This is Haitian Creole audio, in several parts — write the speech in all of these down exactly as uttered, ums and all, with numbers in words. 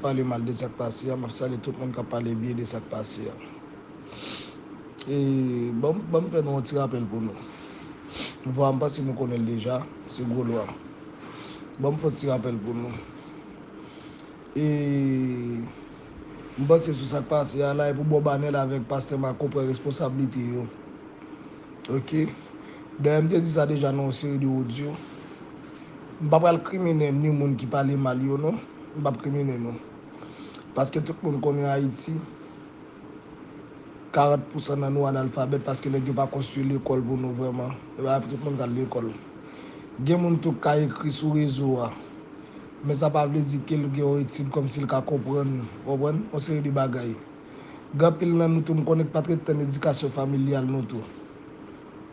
pale mal de sa k pase a, m ap salye tout moun k ap pale byen de sa k pase a. E, ban m, ban m fè nou yon ti rapèl pou nou. Vwa m, panse nou konnen l deja, se Gwo Lwa. Ban m fè yon ti rapèl pou nou. E, m panse sou sa k pase a la, e pou Bòbanèl avèk Pastè Mako pran responsablite yo. Ok? Dayè, m te di sa deja nan yon seri de odyo. M pa pral kriminen ni moun ki pale mal yo, non. M p ap kriminen nou. Paske tout moun konnen Ayiti, karant pousan nan nou analfabèt paske nèg yo pa konstwi lekòl pou nou vrèman. E pa tout moun k al lekòl. Gen moun tou k ka ekri sou rezo a. Men sa pa vle di ke l gen yon etid kòmsi l ka konprann, konprann, yon seri de bagay. Gen anpil nan nou tou, m konnen k pa t ret tann edikasyon familyal nou tou.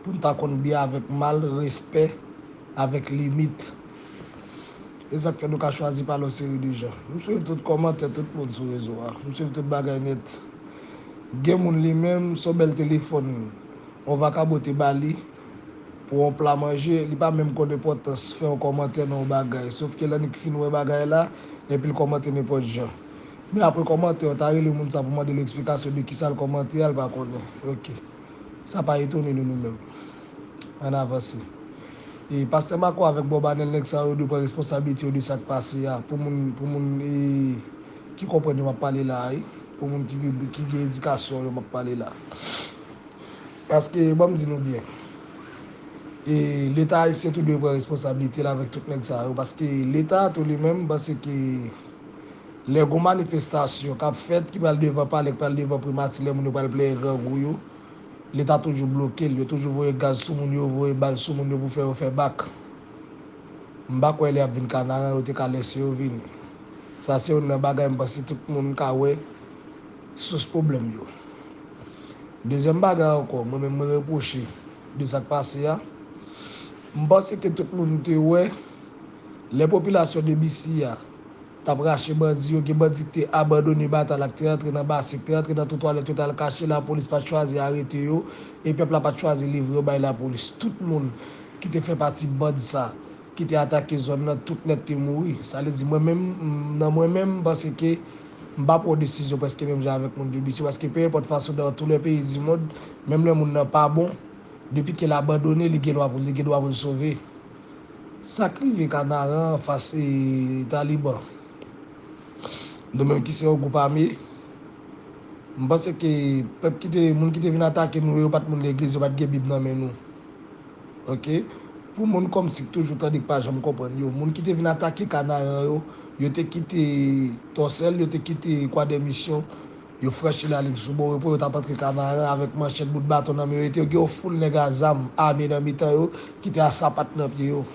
Pou n ta konn byen avèk mal, respè, avèk limit. E sa k fè nou ka chwazi pale yon seri de jan. M swiv tout kòmantè tout moun sou rezo a. M swiv tout bagay nèt. Gen moun li menm, s on bèl telefòn, yon vakabon te ba li pou yon pla manje, li pa menm konn enpòtans fè yon kòmantè nan yon bagay. Sof ke lè nèg fin wè bagay la, epi l kòmante nenpòt jan. Men apre kòmantè, w ta rele moun sa pou mande l eksplikasyon de kisa l kòmante a, l pa konnen. Ok. Sa pa etone nou, nou menm. Ann avanse. E Pastè Mako avèk Bòbanèl, nèg sa yo dwe pran responsablite yo de sa k pase a. Pou moun, pou moun, e, ki konprann yo m ap pale la a, wi. Pou moun ki, ki gen edikasyon yo m ap pale la. Paske, ban m di nou byen, e, Leta ayisyen tou dwe pran responsablite l avèk tout nèg sa yo. Paske Leta a tou li menm, m panse ke lè gon manifestasyon k ap fèt, ki pral devan palè, ki pral devan primati, lè moun yo pral plenyen grangou yo, Leta toujou bloke l, yo toujou voye gaz sou moun yo, voye bal sou moun yo pou fè yo fè bak. M pa kwè lè y ap vin Kanaran, yo te ka lèse yo vini. Sa se youn nan bagay m panse tout moun ka wè sous pwoblèm yo. Dezyèm bagay ankò, mwen menm mwen repwoche de sa k pase a. M panse ke tout moun te wè lè popilasyon de Bisi a t ap rache bandi yo, gen bandi ki te abandone batay la, ki te rantre nan baseng, ki te rantre nan twotwa, lè yo t al kache, lapolis pa t chwazi arete yo, e pèp la pa t chwazi livre yo bay lapolis. Tout moun ki te fè pati band sa, ki te atake zòn nan, tout nèt te mouri. Sa vle di, mwen menm, m, nan mwen menm, m panse ke m pa pran yon desizyon prèske menm jan avèk moun de Bisi, paske peu importe façon, dans tous les pays du monde, menm lè moun nan pa bon, depi ke l abandone, li gen dwa pou, li gen dwa pou l sove. Sa k rive Kanaran anfas, e, Taliban, nou menm ki se yon gwoup ame, m panse ke pèp ki te, moun ki te vin atake nou yo, yo pa t moun legliz, yo pa t gen Bib nan men nou. Ok? Pou moun kòmsi k toujou tande k pa janm konprann yo, moun ki te vin atake Kanaran yo, yo te kite Tòsèl, yo te kite Kwa dè Misyon, yo franchi lalin sou bò repo, yo t ap antre Kanaran avèk manchèt, bout baton nan men yo, e te gen yon foul nèg a zam ame nan mitan yo, ki te a sapat nan pye yo.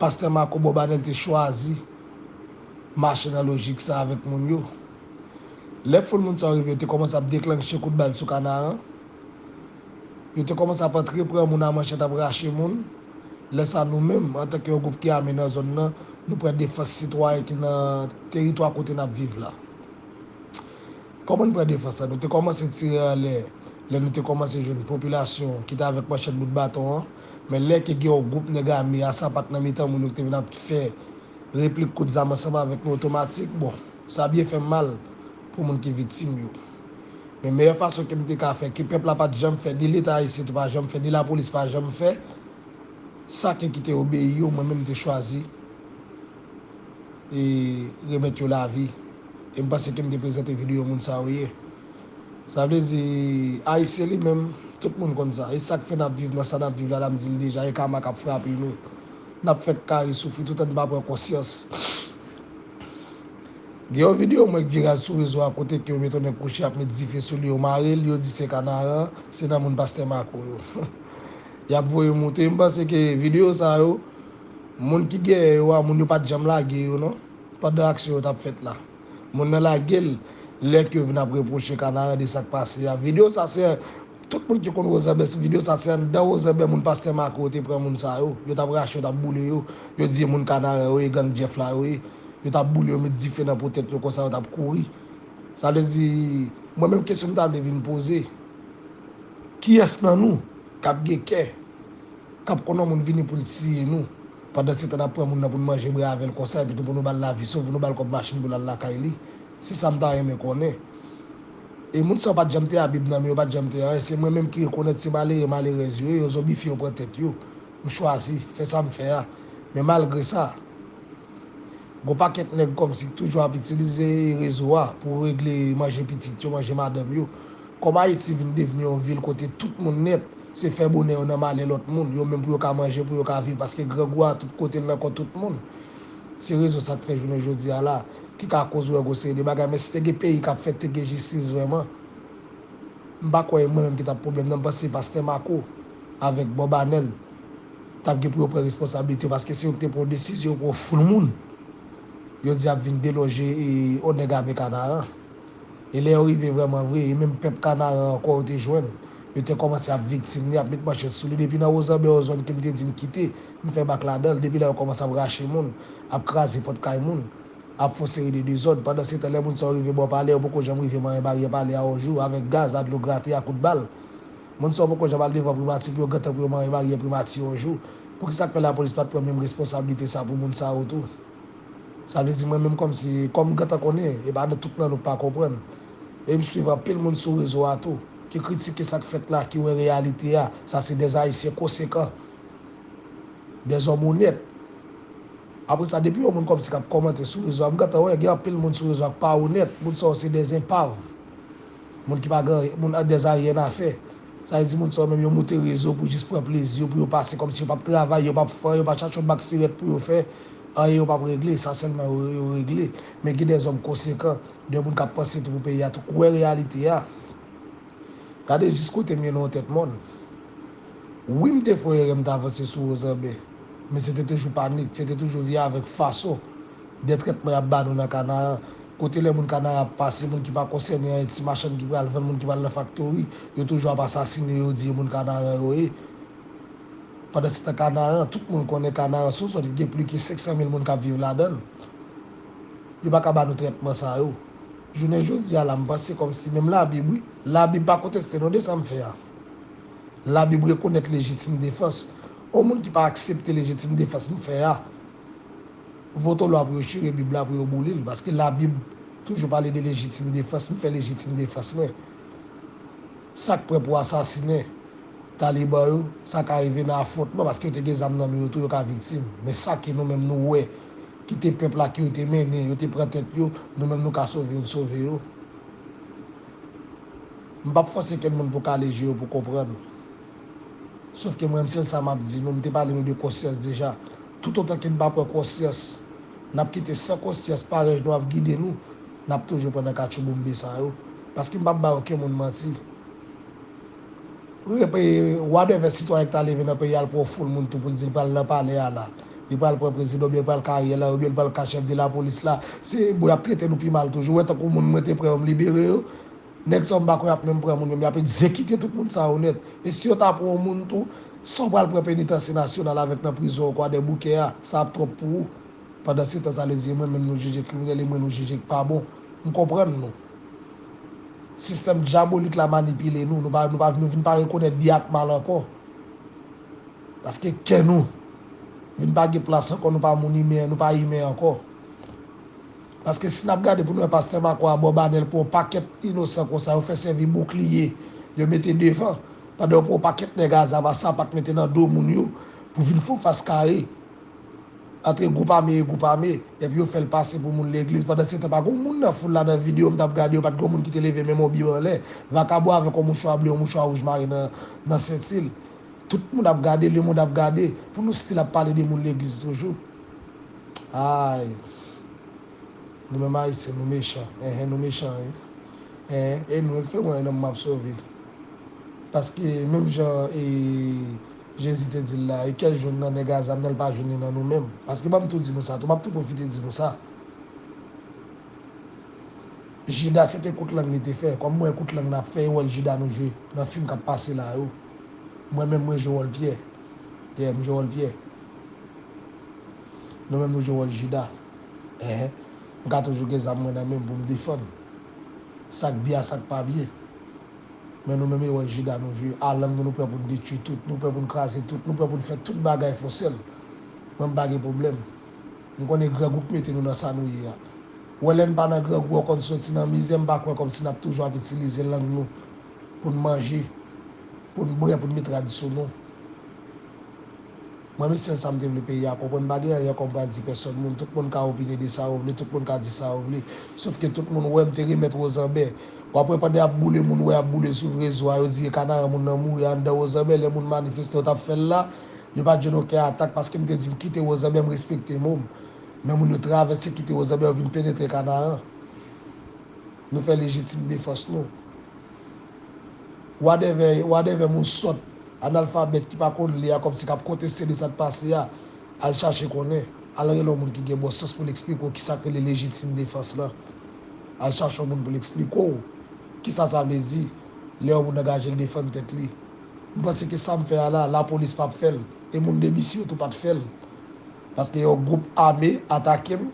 Pastè Mako Bòbanèl te chwazi mache nan lojik sa avèk moun yo. Lè foul moun sa yo rive, yo te kòmanse ap deklanche kout bal sou Kanaran. Yo te kòmanse ap antre pran moun a manchèt, ap rache moun. Lè sa, nou menm, antanke yon gwoup ki ame nan zòn nan, nou pran defans sitwayen ki nan teritwa kote n ap viv la. Kòman n pran defans la? Nou te kòmanse tire anlè, lè nou te kòmanse jwenn popilasyon ki te avèk manchèt bout baton an. Men lè ke gen yon gwoup nèg ame a sapat nan mitan moun yo ki te vin ap fè replik kout zam ansanm avèk nou otomatik, bon, sa byen fè m mal pou moun ki viktim yo. Men meyè fason ke m te ka fè, ke pèp la pa t janm fè, ni Leta ayisyen tou pa janm fè, ni lapolis pa janm fè, sa ke ki te obeyi yo, mwen menm m te chwazi e remèt yo lavi. E m panse ke m te prezante videyo moun sa yo yè. Sa vle di, Ayisyen li menm, tout moun konn sa. E sa k fè n ap viv nan sa n ap viv la, la m di l deja, e kama k ap frape nou. N ap fèk kare soufri toutan n pa pran konsyans. Gen yon videyo mwen k viral sou rezo a kote ke yo mete yon nèg kouche, ap met dife sou li, yo mare l, yo di se Kanaran, se nan moun pastè Mako yo. Y ap voye moute. M panse ke videyo sa yo, moun ki gèyè yo a, moun yo pa t janm lage yo non, pandan aksyon yo t ap fèt la. Moun nan lage l lè ke yo vin ap repwoche Kanaran de sa k pase a. Videyo sa se, tout moun ki konn Wozèbè, videyo sa se anndan Wozèbè moun pastè Mako yo te pran moun sa yo. Yo t ap rache, yo t ap boule yo. Yo di e moun Kanaran yo ye, gang Jeff la yo ye. Yo t ap boule yo, met dife nan po tèt yo, konsa yo t ap kouri. Sa vle di, mwen menm kesyon m ta vle vin poze, kiyès nan nou k ap gen kè, k ap konn yon moun vini pou l tiye nou? Pandan se tan n ap pran moun nan pou n manje bwè avè l konsa, epi tou pou nou ba l lavi, sou pou nou ba l kòb machin pou l al lakay li. Se sa m ta renmen konnen. E moun sa yo pa t janm te a Bib nan men yo, pa t janm te anyen. Se mwen menm ki rekonèt se malere, malerèz yo ye, yo zonbifye, yo pran tèt yo. M chwazi fè sa m fè a. Men malgre sa, gon pakèt nèg kòmsi k toujou ap itilize rezo a pou regle manje pitit yo, manje madanm yo. Kòm Ayiti vin devni yon vil kote tout moun nèt, se fè bonè yo nan malè lòt moun, yo menm pou yo ka manje, pou yo ka viv, paske grangou a tout kote l nan kò tout moun. Se rezo sa k fè jounen jodi a la, ki ka koz ou wè gon seri de bagay, men si te gen peyi k ap fèt, te gen jistis vrèman, m pa kwè e mwen menm ki t ap pwoblèm nan, m panse pastè Mako avèk Bob Anèl t ap gen pou yo pran responsablite yo, paske se yo ki te pran yon desizyon pou yon foul moun yo di ap vin deloje e yon nèg ame Kanaran. E lè yo rive vrèman vre, e menm pèp Kanaran ankò yo te jwenn, yo te kòmanse ap viktim li, ap met manchèt sou li. Depi nan Wozanbè, yon zòn ke m te di m kite, m fè bak ladan l, depi la yo kòmanse ap rache moun, ap kraze pòt kay moun, ap fè yon seri de dezòd. Pandan se tan, lè moun sa yo rive bò palè, yo poko janm rive manyen baryè palè a yon jou, avèk gaz, a dlo grate, a kout bal. Moun sa yo poko janm al devan primati pou yo gentan pou yo manyen baryè primati yon jou. Poukisa k fè lapolis pa t pran menm responsablite sa pou moun sa yo tou? Sa vle di mwen menm kòmsi, kòm m gentan konnen, e pa nan tout nan nou k pa konprann. E m swiv anpil moun sou rezo a tou, ki kritike sa k fèt la, ki wè reyalite a. Sa se dè Ayisyen konsekan, dè zòm onèt. Apre sa, depi yon moun kòmsi k ap kòmante sou rezo a, m gentan wè, gen anpil moun sou rezo a k pa onèt. Moun sa yo se dè enpav. Moun ki pa gen, moun dè aryen a fè. Sa vle di moun sa yo menm yo moute rezo pou jis pran plezi yo, pou yo pase kòmsi yo p ap travay, yo p ap fè, yo pa chache yon bak sirèt pou yo fè. Anyen yo p ap regle, sa sèlman yo, yo regle. Men gen dè zòm konsekan, dè moun k ap panse tou pou peyi a tou, k wè reyalite a. Gade jis kote m ye nan yon tèt mòn. Wi, m te fè erè, m t avanse sou Wozanbè. Men se te toujou panik, se te toujou viv avèk fason dè trètman y ap ba nou nan Kanaran. Kote lè moun Kanaran ap pase, moun ki pa konsène anyen, ti machann ki pral vann, moun ki pral nan faktori, yo toujou ap asasine yo, di e moun Kanaran yo ye. Pandan se tan Kanaran, tout moun konnen Kanaran se yon zòn ki gen plis ke senk san mil moun k ap viv ladan l. Yo pa ka ba nou trètman sa yo. Jounen jodi a la, m panse kòmsi menm Labib, wi, Labib pa konteste non de sa m fè a. Labib rekonèt lejitim defans. Yon moun ki pa aksepte lejitim defans m fè a, voto lwa pou yo chire Bib la, pou yo boule l, paske Labib toujou pale de lejitim defans, m fè lejitim defans mwen. Sa k prè pou asasinen Taliban yo, sa ka rive nan afwontman, paske yo te gen zam nan men yo tou, yo ka viktim. Men sa ke nou menm nou wè, ki te pèp la, ke yo te mennen, yo te pran tèt yo, nou menm nou ka sove yo, n sove yo. M p ap fòse kenn moun pou kale je yo pou konprann. Sof ke mwen, m sèl sa m ap di nou, m te pale nou de konsyans deja. Toutotan ke n pa pran konsyans, n ap kite san konsyans parèy nou ap gide nou, n ap toujou pran nan katchouboumbe sa yo. Paske m p ap bay okenn moun manti. Wi, epi, wadèvè sitwayen ki ta leve nan peyi a, l pran foul moun tou pou l di l pral nan palè a la. Li pral pran prezidan, oubyen l pral karyè la, oubyen l pral ka chèf de lapolis la. Se bon, y ap trete nou pi mal toujou. Ou wè tankou moun mwen te pran yo, m libere yo. Nèg sa yo m pa kwè y ap menm pran moun menm, y ap egzekite tout moun sa yo nèt. E si yo ta pran yon moun tou, sa w pral pran penitansye nasyonal avèk nan prizon an Kwadèboukè a, sa ap twòp pou ou. Pandan se tan sa lezye mwen menm nou jije kriminèl e mwen nou jije k pa bon. M konprann nou. Sistèm dyabolik la manipile nou, nou pa, nou pa, nou vin pa rekonèt byen ak mal ankò. Paske kè nou vin pa gen plas ankò, nou pa moun imen, nou pa imen ankò. Paske si n ap gade pou nou wè pastè Mako a Bob Anèl pran yon pakèt inosan konsa, yo fè sèvi boukliye, yo mete devan, pandan yo pran yon pakèt nèg a zam a sapat mete nan do moun yo pou vin fè yon fas kare. Antre gwoup ame e gwoup ame, epi yo fè l pase pou moun legliz. Pandan se tan, pa gen moun nan foul la, nan videyo m t ap gade yo, pa t gen moun ki te leve menm yon bib anlè. Vakabon avèk yon mouchwa ble, yon mouchwa wouj mare nan, nan senti l. Tout moun ap gade, lemonn ap gade, pou nou still ap pale de moun legliz toujou. Ay. Nou menm Ayisyen, nou mechan. Enhen, nou mechan, wi. Enhen, e nou, e fè mwen, nanm m ap sove. Paske, menm jan, e, Jezi te di l la, e kè l jwenn nan nèg a zam nan, l pa jwenn li nan nou menm. Paske, ban m tou di nou sa, tou, m ap tou pwofite di nou sa. Jida, se te kout lang li te fè. Kòm mwen, kout lang n ap fè, e wòl Jida nou jwe nan fim k ap pase la yo. Mwen menm, mwen jwe wòl Pyè. Yeah, m jwe wòl Pyè. Nou menm, nou jwe wòl Jida. Enhen. M ka toujou gen zam mwen nan men m pou m defann. Sa k byen a sa k pa byen. Men nou menm, e wòl Jida nou jwe. A lang nou, nou prè pou n detwi tout. Nou prè pou n kraze tout. Nou prè pou n fè tout bagay fon sèl. Mwen, m pa gen pwoblèm. M konnen grangou k mete nou nan sa nou ye a. Ou wè, lè n pa nan grangou, ou konn soti nan mizè, m pa kwè kòmsi n ap toujou ap itilize lang nou pou n manje, pou n bwè, pou n met rad sou nou. Mwen, men sèl sa m te vle peyi a konprann, pa gen anyen kòm pral di pèsòn moun. Tout moun ka opine de sa yo vle, tout moun ka di sa yo vle. Sòf ke tout moun wè m te remèt Wozanbè. W ap wè pandan y ap boule moun, wè y ap boule sou rezo a, yo di e Kanaran moun nan mouri anndan Wozanbè, lè moun manifeste yo t ap fè l la, yo pa t jwenn okenn atak paske m te di m kite Wozanbè, m respekte mo m. Men moun yo travèse kite Wozanbè, yo vin penetre Kanaran. Nou fè lejitim defans nou. Wadèvè, wadèvè moun sòt, analfabèt ki pa konn li a, kòmsi k ap konteste de sa k pase a, al chache konnen. Al rele yon moun ki gen bon sans pou l eksplike w kisa k rele lejitim defans lan. Al chache yon moun pou l eksplike w kisa sa vle di lè yon moun angaje l defann tèt li. M panse ke sa m fè a la, lapolis p ap fè l. E moun de misyon tou pa t fè l. Paske yon gwoup ame atake m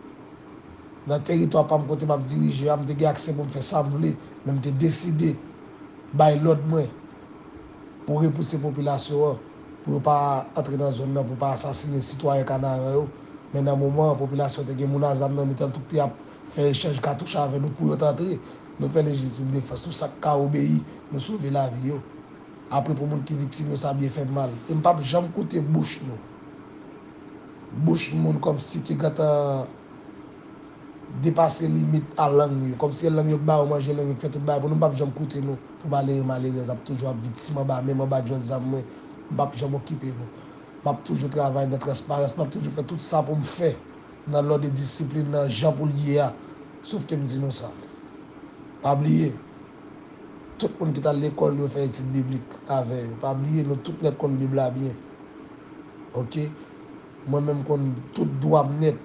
nan teritwa pa m kote m ap dirije a, m te gen aksè pou m fè sa m vle, men m te deside bay lòd mwen pou repouse popilasyon an, pou yo pa antre nan zòn nan, pou pa asasinen sitwayen Kanaran yo. Men nan moman an, popilasyon te gen moun a zam nan mitan l tou ki te ap fè echanj katouch avè nou pou yo t antre. Nou fè lejitim defans nou, sa k ka obeyi, nou sove lavi yo. Apre pou moun ki viktim yo, sa byen fè m mal. E m p ap janm koute bouch nou. Bouch moun kòmsi ki gentan depase limit a lang yo. Kòmsi e lang yo k ba yo manje, lang yo k fè tout bagay pou nou, m p ap janm koute nou. Pou malere, malerèz ap toujou ap viktim anba men m, anba djòl zam mwen. M p ap janm okipe nou. M ap toujou travay nan transparans, m ap toujou fè tout sa pou m fè nan lòd e disiplin nan jan pou l ye a. Sòf ke m di nou sa. Pa bliye, tout moun ki t al lekòl yo fè etid biblik avè yo. Pa bliye, nou tout nèt konn Bib la byen. Oke? Mwen menm konn tout dwa m nèt.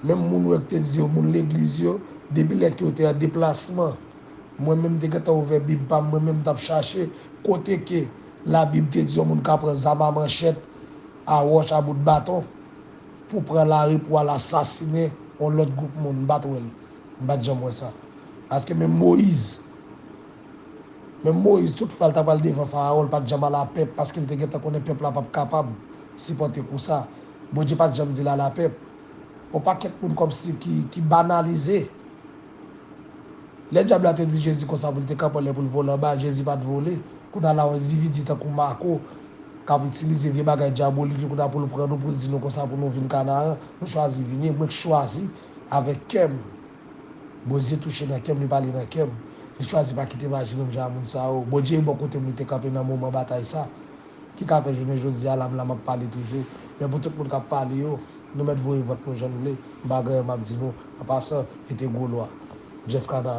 Menm moun ou wè k te di yo, moun legliz yo, depi lè ke yo te an deplasman, mwen menm m te gentan ouvè Bib pa m, mwen menm m t ap chache kote ke Labib te di yon moun ka pran zam a manchèt, a wòch, a bout baton pou pran lari pou al asasinen yon lòt gwoup moun. M pa t wè l. M pa t janm wè sa. Paske menm Moyiz, menm Moyiz, tout fwa l ta pral devan Farawon, l pa t janm al a pèp, paske l te gentan konnen pèp la p ap kapab sipòte kou sa. Bondye pa t janm di l al a pèp. Yon pakèt moun kòmsi ki, ki banalize. Lè dyab la te di Jezi konsa pou l te kanpe anlè pou l vole anba, Jezi pa t vole. Kounye a la, yon endividi tankou Mako k ap itilize vye bagay dyabolik yo kounye a pou l pran nou, pou l di nou konsa pou nou vin Kanaran, nou chwazi vini. Mwen k chwazi avèk kè m. Bondye touche nan kè m, li pale nan kè m. Li chwazi pa kite m aji menm jan a moun sa yo. Bondye bò kote m, li te kanpe nan moman batay sa. Ki ka fè jounen jodi a la m la m ap pale toujou. Men pou tout moun k ap pale yo, nou mèt voye vant nou jan n vle. M pa gen anyen m ap di nou. An pasan, rete gwo lwa. Jeff Kana.